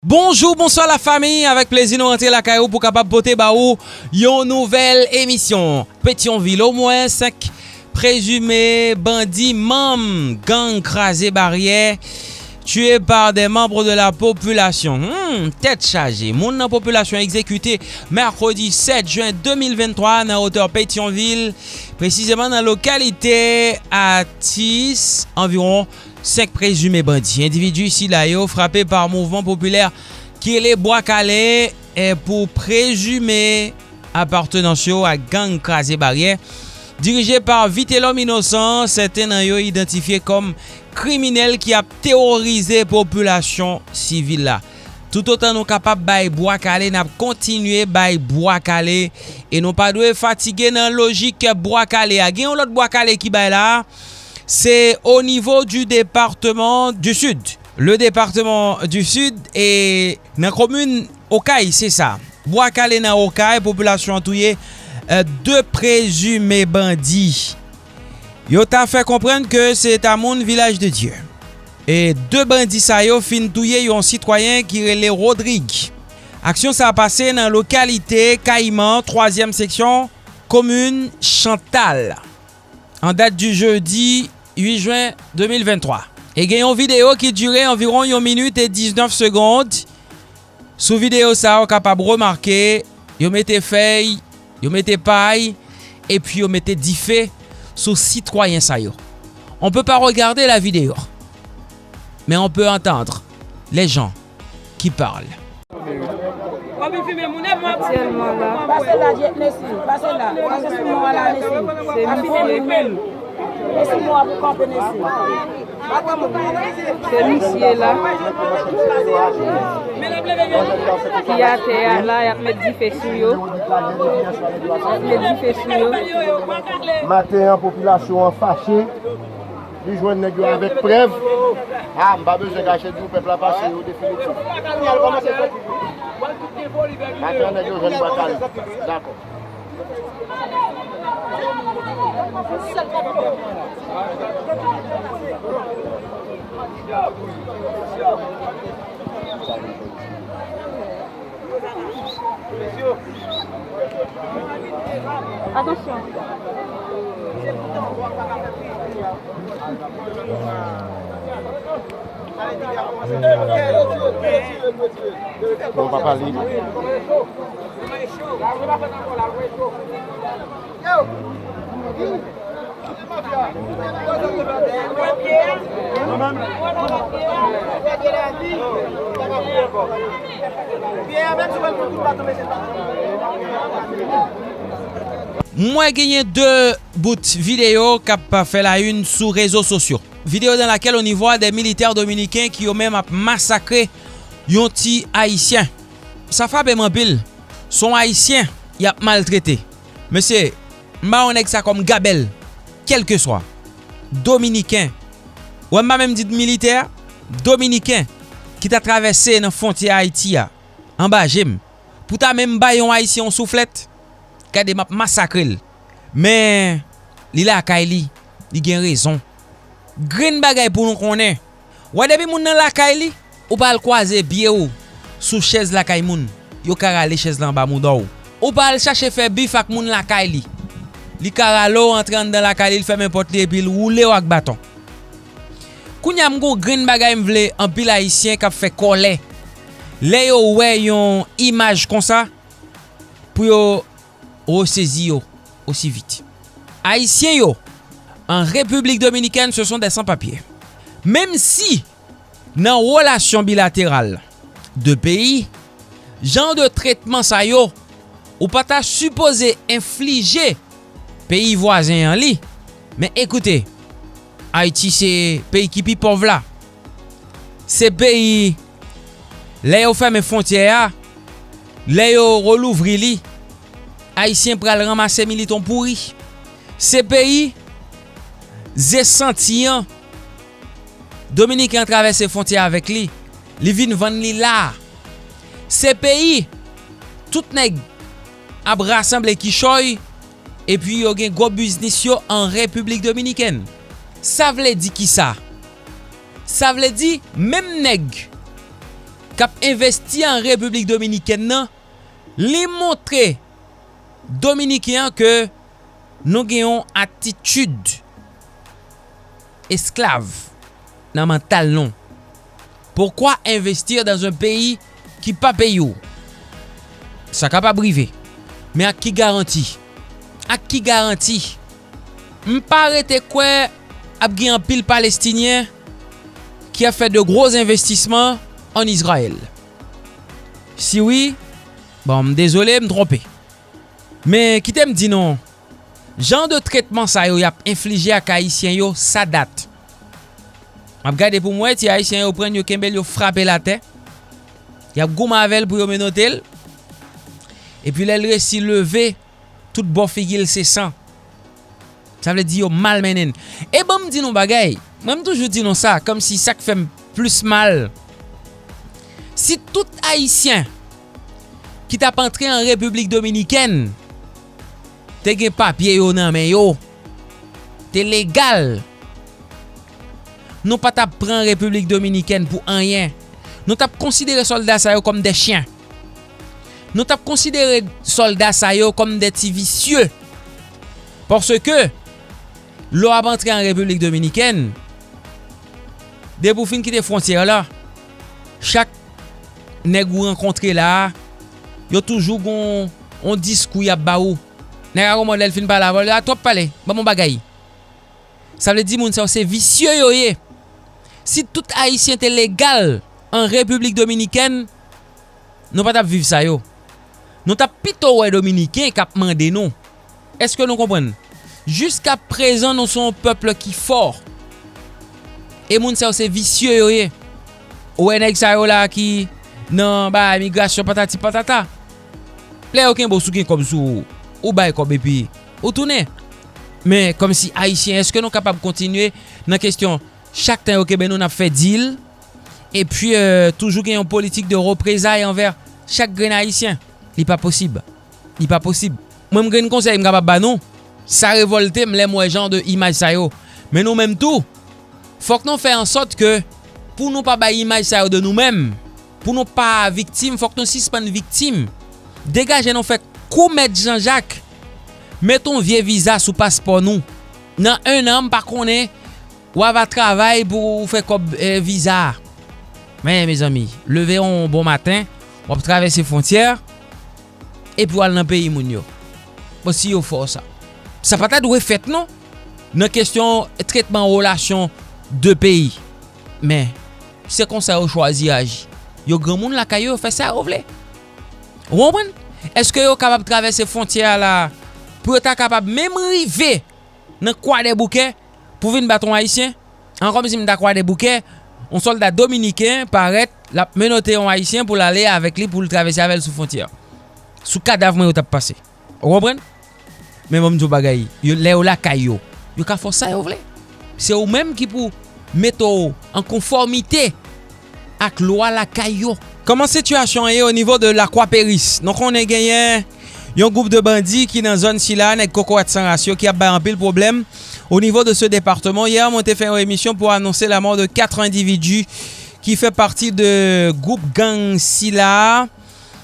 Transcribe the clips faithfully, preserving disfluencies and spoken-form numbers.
Bonjou, bonswa lafanmi, avèk plezi nou rantre lakay ou pou kapab pote ba ou yon nouvèl emisyon. Petyonvil, omwen senk prezime bandi manm gang Kraze Baryè tués par des membres de la population. Hmm, tèt chaje. Moun nan popilasyon egzekite mèkredi sèt jen de mil venntwa nan otè Petyonvil, presizeman nan lokalite Atis, anviwon senk prezime bandi. Endividi sila yo frape pa mouvman popilè ki rele Bwa Kale, eh, pou prezime apartenans yo ak gang Kraze Baryè, dirije pa Vitelòm Inosan, sèten nan yo idantifye kòm kriminèl ki ap teworize popilasyon sivil la. Toutotan nou kapab bay Bwa Kale, n ap kontinye bay Bwa Kale, e nou pa dwe fatige nan lojik Bwa Kale a. Gen yon lòt Bwa Kale ki bay la, se o nivo du département du Sud. Le département du Sud e nan komin Okay, se sa. Bwa Kale nan Okay, popilasyon an touye, eh, de prezime bandi. Yo ta fè konprann ke se ta moun Vilaj de Dye. E de bandi sa yo fin touye yon sitwayen ki rele Rodrig. Aksyon sa a pase nan lokalite Kayiman, twazyèm seksyon, komin Chantal. An dat di jedi uit jen de mil venntwa. E gen yon videyo ki dire anviwon yon minit e diznèf segond. Sou videyo sa a, w kapab remake, yo mete fèy, yo mete pay, epi yo mete dife sou sitwayen sa yo. On peut pas regarder la vidéo, mais on peut entendre les gens qui parlent. Pase la, Jet Messi. Pase la. Pase sou mò a la, Messi. Pa fime moun menm. Messi, mò a pou kanpe, Messi. Se misye la ki atè a la, y ap met dife sou yo. Y ap met dife sou yo. Maten an, popilasyon an fache. Li jwenn nèg yo avèk prèv. A, m pa bezwen kache di w pèp la pase yo definitif. Maten an, nèg yo jwenn Bwa Kale. Dakò. Atansyon. Bon, papa li. M wè genyen de bout videyo k ap fè la une sou rezo sosyo. Vidéo dans laquelle on y voit des militaires dominicains ki yo menm ap masakre yon ti Ayisyen. Sa frape m anpil. Se yon Ayisyen y ap maltrete. Mesye, m ba yon nèg sa kòm gabèl, kèlkeswa. Dominiken. Wè, m pa menm di militè, Dominiken ki ta travèse nan fwontyè Ayiti a, anba je m, pou ta menm bay yon Ayisyen yon souflèt, gade, m ap masakre l. Men, li lakay li, li gen rezon. Grenn bagay pou nou konnen. Wè, depi moun nan lakay li, ou pa al kwaze pye w sou chèz lakay moun, yo ka rale chèz la anba mouda w. Ou pa al chache fè bif ak moun lakay li. Li ka rale w antre anndan lakay li, l fèmen pòt li epi l woule w ak baton. Kounye a, m gon grenn bagay m vle anpil Ayisyen k ap fè kòlè. Lè yo wè yon imaj konsa, pou yo resezi yo osi vit. Ayisyen yo, en République Dominicaine, ce sont des sans-papiers. Menm si nan relasyon bilateral de peyi, jan de tretman sa yo, ou pa ta sipoze enflije peyi vwazen an li. Men ekoute, Ayiti se peyi ki pi pòv la. Se peyi, lè yo fèmen fwontyè a, lè yo relouvri li, Ayisyen pral ranmase militon pouri. Se peyi, ze santi an, Dominiken an travèse fwontyè avèk li, li vin vann li la. Se peyi, tout nèg ap rasanble kichòy, epi yo gen gwo biznis yo an Repiblik Dominikèn. Sa vle di kisa? Sa vle di, menm nèg k ap envesti an Repiblik Dominikèn nan, li montre Dominiken an ke nou gen yon atitid esklav nan mantal nou. Pourquoi investir dans un pays ki pa peyi w? Sa kapab rive. Men ak ki garanti? Ak ki garanti? M pa rete kwè ap gen anpil Palestinyen ki ap fè de gwo envestisman an Izrayèl. Si wi, bon, m dezole, m twonpe. Men kite m di nou, jan de tretman sa yo y ap enflije ak Ayisyen yo, sa dat. M ap gade pou m wè, ti Ayisyen yo pran l, yo kenbe l, yo frape l atè. Y ap goumen avè l pou yo menote l. Epi lè l resi leve, tout bò figi l se san. Sa vle di yo malmennen n. E ban m di nou bagay, mwen m toujou di nou sa, kòmsi sa k fè m plis mal. Si tout Ayisyen ki t ap antre an Repiblik Dominikèn te gen papye yo nan men yo, te legal, nou pa t ap pran Repiblik Dominikèn pou anyen. Nou t ap konsidere sòlda sa yo kòm de chen. Nou t ap konsidere sòlda sa yo kòm de ti visye. Paske, lè w ap antre an Repiblik Dominikèn, depi w fin kite fwontyè la, chak nèg ou rankontre la a, yo toujou gon yon diskou y ap ba ou. Nèg la gon mòd lè l fin pale avè w, li a twòp pale, ban m yon bagay. Sa vle di moun sa yo se visye yo ye. Si tout Ayisyen te legal an Repiblik Dominikèn, nou pa t ap viv sa yo. Nou t ap pito wè Dominiken k ap mande nou. Èske nou konprann? Jiska prezan, nou se yon pèp ki fò. E moun sa yo se visye yo ye. Ou wè nèg sa yo la ki nan ba imigrasyon patati patata. Lè yo kenbe w, si w gen kòb sou ou, ou bay kòb epi ou tounen. Men kòmsi Ayisyen, èske nou kapab kontinye nan kesyon chak tan yo kenbe nou, n ap fè dil, epi, euh, toujou gen yon politik de reprezay anvè chak grenn Ayisyen? Li pa posib. Li pa posib. Mwen, m gen konsèy m kapab ba nou. Sa revòlte m lè m wè jan de imaj sa yo. Men nou menm tou, fòk nou fè ansòt ke pou nou pa bay imaj sa yo de nou menm, pou nou pa viktim, fòk nou sispann viktim. Degaje nou fè kou Mèt Jan Jak. Met yon vye viza sou paspò nou. Nan en an, m pa konnen, w a va travay pou w fè kòb, eh, viza a. Men, mezanmi, leve yon bon maten, w ap travèse fwontyè, epi w al nan peyi moun yo. Bon, si yo fè w sa. Sa pa ta dwe fèt, non, nan kesyon tretman relasyon de peyi. Men, se konsa yo chwazi aji. Yo granmoun lakay yo, yo fè sa yo vle. Ou konprann? Èske yo kapab travèse fwontyè a la, pou yo ta kapab menm rive nan Kwadèboukè pou vin bat yon Ayisyen? An, kòmsi m ta Kwadèboukè, yon sòlda dominiken parèt, l ap menote yon Ayisyen pou l ale avèk li, pou l travèse avè l sou fwontyè a. Sou kadav mwen yo t ap pase. Ou konprann? Men ban m di w bagay, yo, lè yo lakay yo, yo ka fè w sa yo vle. Se ou menm ki pou mete w an konfòmite ak lwa lakay yo. Kòman sitiyasyon an ye o nivo de Lakwa Peris? Nou konnen genyen yon gwoup de bandi ki nan zòn sila, nèg kokorat san ras yo, ki ap bay anpil pwoblèm o nivo de se depatman. Yè, mwen te fè yon emisyon pou anonse la mò de kat endividi ki fè pati de gwoup gang sila.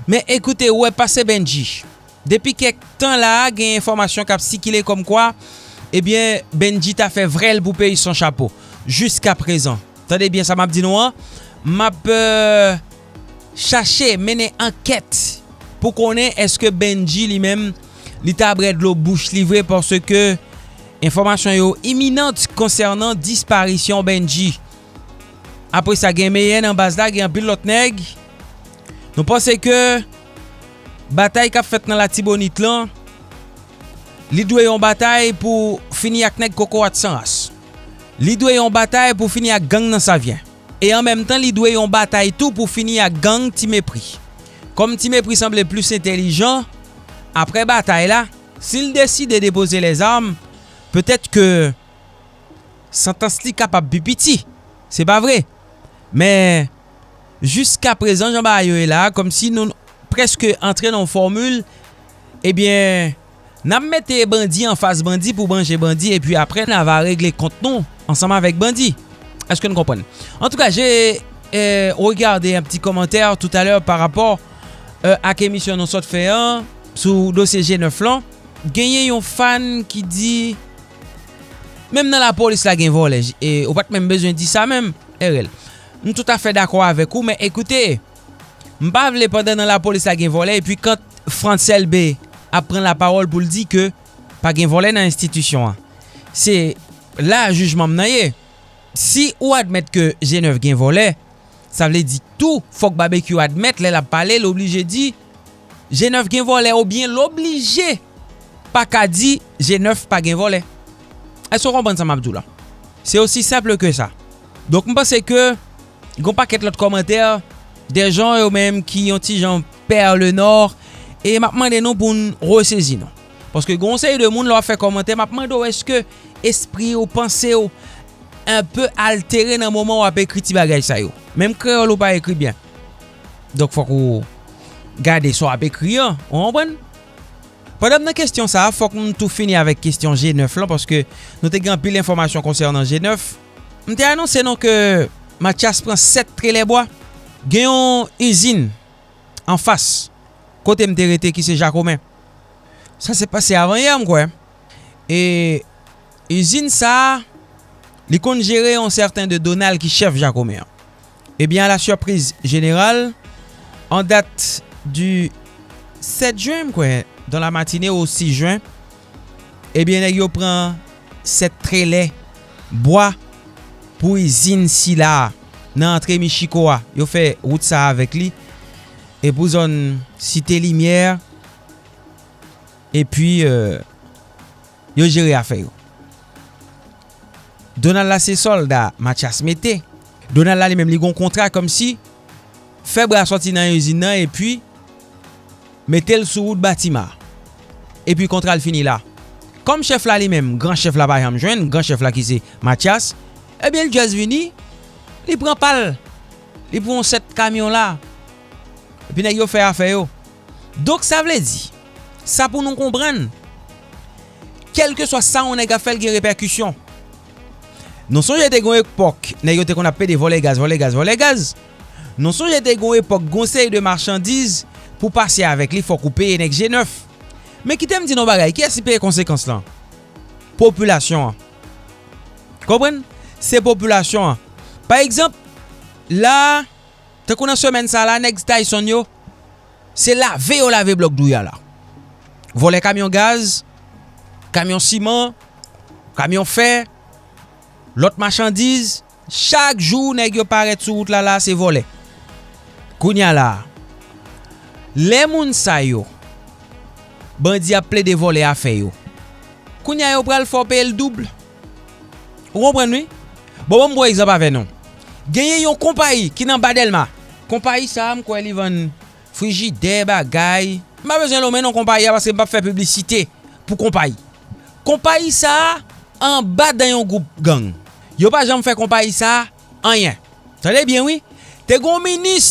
Men ekoute, ou wè pase Bendji. Depi kèk tan la a, gen enfòmasyon k ap sikile kòmkwa, ebyen, Bendji ta fè vrèl pou peyi san chapo. Jiska prezan, tande byen sa m ap di nou an, m ap, euh, chache mennen ankèt pou konnen èske Bendji li menm, li ta bwè dlo bouch li vre, paske enfòmasyon yo iminan konsènan disparisyon Bendji. Apre sa, gen Meyè nan baz la, gen anpil lòt nèg. Nou panse ke batay k ap fèt nan Latibonit lan, li dwe yon batay pou fini ak nèg kokorat san ras. Li dwe yon batay pou fini ak gang nan Savyen. E an menm tan, li dwe yon batay tou pou fini ak gang Ti Mepri. Kòm Ti Mepri sanble plis entèlijan, apre batay la, si l deside depoze lèzam, petèt ke santans li kapab pi piti. Se pa vre? Men, jiska prezan, jan bagay yo ye la, kòmsi nou prèske antre nan yon fòmil, ebyen, n ap mete bandi anfas bandi pou manje bandi, epi apre, n a va regle kont nou ansanm avèk bandi. Èske n konprann? Antouka, je eh, regarder un petit commentaire tout à l'heure par rapport, eh, ak emisyon nou sot fè an sou dosye G nèf lan. Genyen yon fan ki di, menm nan lapolis la gen vòlè, e ou pa t menm bezwen di sa menm, R L. M toutafè dakò avèk ou, men ekoute, m pa vle pandan nan lapolis la gen vòlè, epi kan Frantz Elbé ap pran lapawòl pou l di ke pa gen vòlè nan enstitisyon an. Se la jijman m nan ye. Si ou admèt ke G nèf gen vòlè, sa vle di tou, fòk Babekyou admèt lè l ap pale, l oblije di G nèf gen vòlè, oubyen l oblije pa ka di G nèf pa gen vòlè. Èske w konprann sa m ap di w la? Se osi senp ke sa. Donk, m panse ke gon pakèt lòt kòmantè, dè jan yo menm ki yon ti jan pè le nò, e m ap mande nou pou n resezi nou. Paske gon seri de moun, lè w ap fè kòmantè, m ap mande w, èske espri w, panse w, enpe altere nan moman w ap ekri ti bagay sa yo? Menm kreyòl ou pa ekri byen. Donk, fòk ou gade sa w ap ekri an, ou konprann? Pandan m nan kesyon sa a, fòk m tou fini avèk kesyon G nèf lan, paske nou te gen anpil enfòmasyon konsènan G nèf. M te anonse nou ke Mathias pran sèt trelè bwa. Gen yon izin anfas kote m te rete ki se Jacomen. Sa se pase avan yè, m kwè. E izin sa a, li konn jere yon sèten de Donald ki chèf Jacomen an. Ebyen, à la surprise générale, en date du sept juin, m kwè, dans la matinée au six juin, ebyen, nèg yo pran sèt trelè bwa pou izin sila a, nan antre Michiko a. Yo fè wout sa a avèk li. E pou zòn Site Limyè, epi, euh, yo jere afè yo. Donald la se sòlda Mathias mete. Donald la li menm li gon kontra kòmsi fè bra sòti nan izin nan epi mete l sou wout batiman. Epi kontra l fini la. Kòm chèf la li menm, gran chèf la pa janm jwenn, gran chèf la ki se Mathias, ebyen l just vini, li pran pa l, li pran yon sèt kamyon la. Epi nèg yo fè afè yo. Donk sa vle di, sa pou nou konprann, kèlkeswa sa yon nèg ap fè, l gen repèkisyon. Nou sonje te gen yon epòk, nèg yo te konn ap pede vòlè gaz, vòlè gaz, vòlè gaz. Nou sonje te gen yon epòk, gon seri de machandiz pou pase avèk li, fòk ou peye nèg G nèf. Men kite m di nou bagay, kiyès ki peye konsekans lan? Popilasyon an. Konprann? Se popilasyon an. Pa egzanp, la, tankou nan semèn sa la, nèg Tyson yo, se lave yo lave blòk Douya la. Vòlè kamyon gaz, kamyon siman, kamyon fè, lòt machandiz, chak jou nèg yo parèt sou wout la, la se vòlè. Kounye a la, lè moun sa yo, bandi ap plede vòlè afè yo, kounye a yo pral fè w peye l doub. Ou konprann wi? Bon, ban m pran egzanp avè nou. Genyen yon konpayi ki nan ba Dèlma. Konpayi sa a, m kwè li vann frijidè, bagay. M pa bezwen nonmen non konpayi a paske m p ap fè piblisite pou konpayi. Konpayi sa a anba dan yon gwoup gang. Yo pa janm fè konpayi sa a anyen. Tande byen wi. Te gen yon minis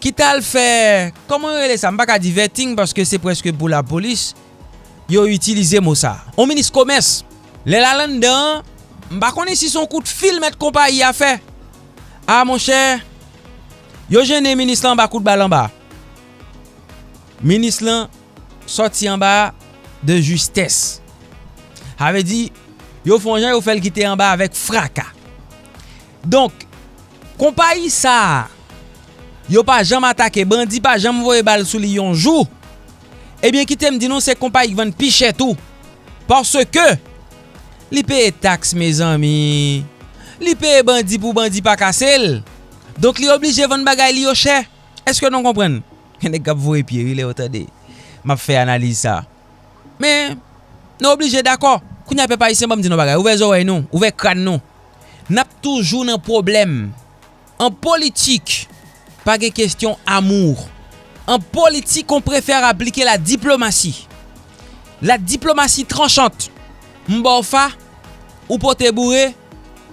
ki t al fè, kòman yo rele sa? M pa ka di vetting paske se prèske pou lapolis yo itilize mo sa. Yon minis komès. Lè l al anndan an, m pa konnen si se yon kout fil mèt konpayi a fè. A monchè, yo jennen minis lan anba kout bal anba. Minis lan sòti anba de justès. Sa vle di, yo fè yon jan, yo fè l kite anba avèk fraka. Donk, konpayi sa a, yo pa janm atake, bandi pa janm voye bal sou li yon jou. Ebyen, kite m di nou, se konpayi k vann pi chè tou. Paske li peye taks, mezanmi. Li peye bandi pou bandi pa kase l. Donk, li oblije vann bagay li yo chè. Èske nou konprann? Gen nèg k ap voye pye, wi, lè yo tande m ap fè analiz sa a. Men, nou oblije dakò. Kounye a, pèp ayisyen, ban m di nou bagay. Ouvè zòrèy nou, ouvè kràn nou. N ap toujou nan pwoblèm. An politik, pa gen kesyon amour. An politik, on préfère appliquer la diplomatie. La diplomatie tranchante. M ba w fa, ou pote boure,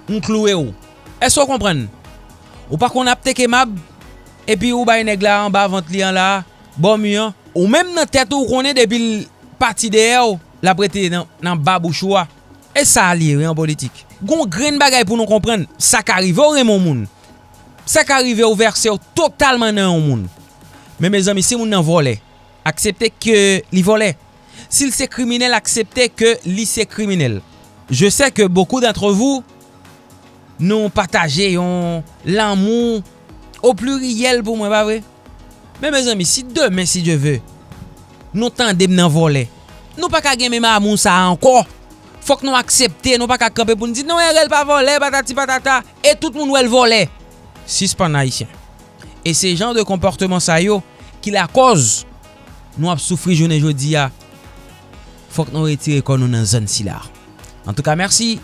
m klouwe w. Èske w konprann? Ou pa konn ap teke mab, epi ou bay nèg la anba vant li an la, bò mi an. Ou menm nan tèt ou, ou konnen depi l pati dèyè w, l ap rete nan, nan ba bouch ou a. E sa a l ye, wi, an politik. Gon grenn bagay pou nou konprann, sa ka rive w renmen yon moun. Sa ka rive ou vèse w totalman nan yon moun. Men mezanmi, si moun nan vòlè, aksepte ke li vòlè. Si l se kriminèl, aksepte ke li se kriminèl. Je sais que beaucoup d'entre vous, nou pataje yon lanmou o pliriyèl pou mwen, pa vre? Men mezanmi, si demen, si Dye ve, nou tande m nan vòlè, nou pa ka gen menm amou sa a ankò. Fòk nou aksepte, nou pa ka kanpe pou n di non, Èrèl pa vòlè, patati patata, e tout moun wè l vòlè. Sispann, Ayisyen. E se jan de konpòtman sa yo ki lakòz nou ap soufri jounen jodi a. Fòk nou retire kò nou nan zòn sila. Antouka, mèsi.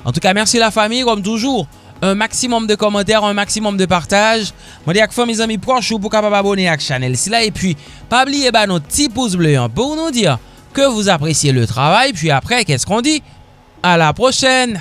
Antouka, mèsi lafanmi, kòm toujou. Un maximum de kòmantè, un maximum de pataj. Mande ak fanmi, zanmi pwòch ou pou kapab abòne ak chanèl sila. Epi, pa bliye ba nou ti pous ble an pou nou di ke vous appréciez le travail. Puis après, qu'est-ce qu'on dit? À la prochaine!